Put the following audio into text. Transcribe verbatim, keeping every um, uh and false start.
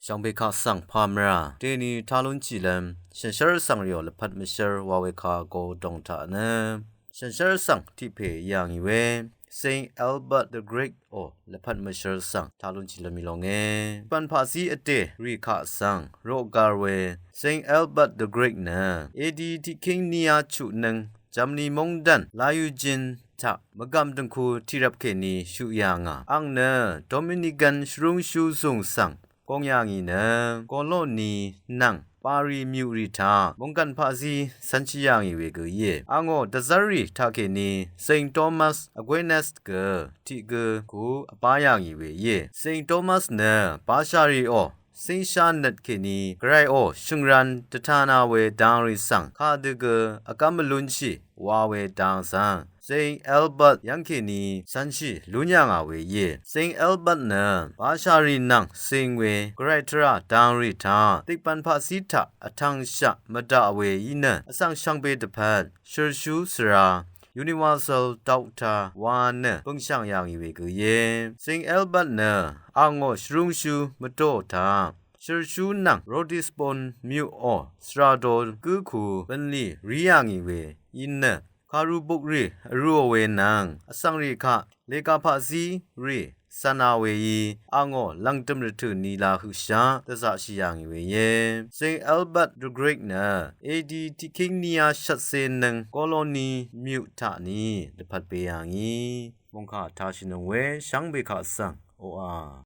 Shvngbe kaq svng pàmvrà deni talúnshìlv́m shànshér vsvng rìò lvpat mvshér wa we kagø dòng taq nø shànshér vsvng tiq pè yà ngì we Saint Albert the Great ò lvpat mvshér svng talúnshìlv́m í longe. Tiqpv̀n paqzí vdè rì kaq svng roqgar we Saint Albert the Great nø A D tiqkíng níá chuqnøng Germany móngdàn layujin taq mvgv̀m døngku tiqrvp kèní shuq yà ngà. Àng nø Dominican shvrúngshú zùng svng gong yà ngì nø Cologny nvng Bari myuqrì taq mònggàn paqzí cv̄nshì yà ngì we gø íe. Àngò dvzv́rrì taqkèní Saint Thomas Aquinas gø tiq gø ku vbá yà ngì we íe. Saint Thomas nø bashàrìò cíngshá nøt kèní gvrayò shø̀ngran dvtana we dangrì svng kadø gø vgv́m vlúnshì wa we dang svng Saint Albert yv́ng kèní cv̄nshì lún yà ngà we íe. Saint Albert nø bashàrì nvng cing we gvray tvrà dangrì taq tiqpv̀n paqzí taq vtvngshaq mvdaq we í nø vsvng shvngbe dvpvt shø̀rshú svra Universal Doctor wa nø bø̀ngshv̀ng yà ngì we gø íe. Saint Albert nø àngò shvrúngshú mvdò taq shø̀rshú nvng Ratisbon myuqò svra do gǿ ku bv̀nlì rí yà ngì we í nø kàru bukrì vrūò we nvng vsvng rì kaq lega paqzí rì cv̄na weí àngò lv̀ngdø̀m rvtø̀ nila høqshaq dvzaqshì yà ngì we íe. Saint Albert the Great nø A D tiqkíng níá shvtse nøng Cologny myuq taq ní lvpat be yà ngì. Mòngkà tashìnøng we shvngbe kaq svng oqà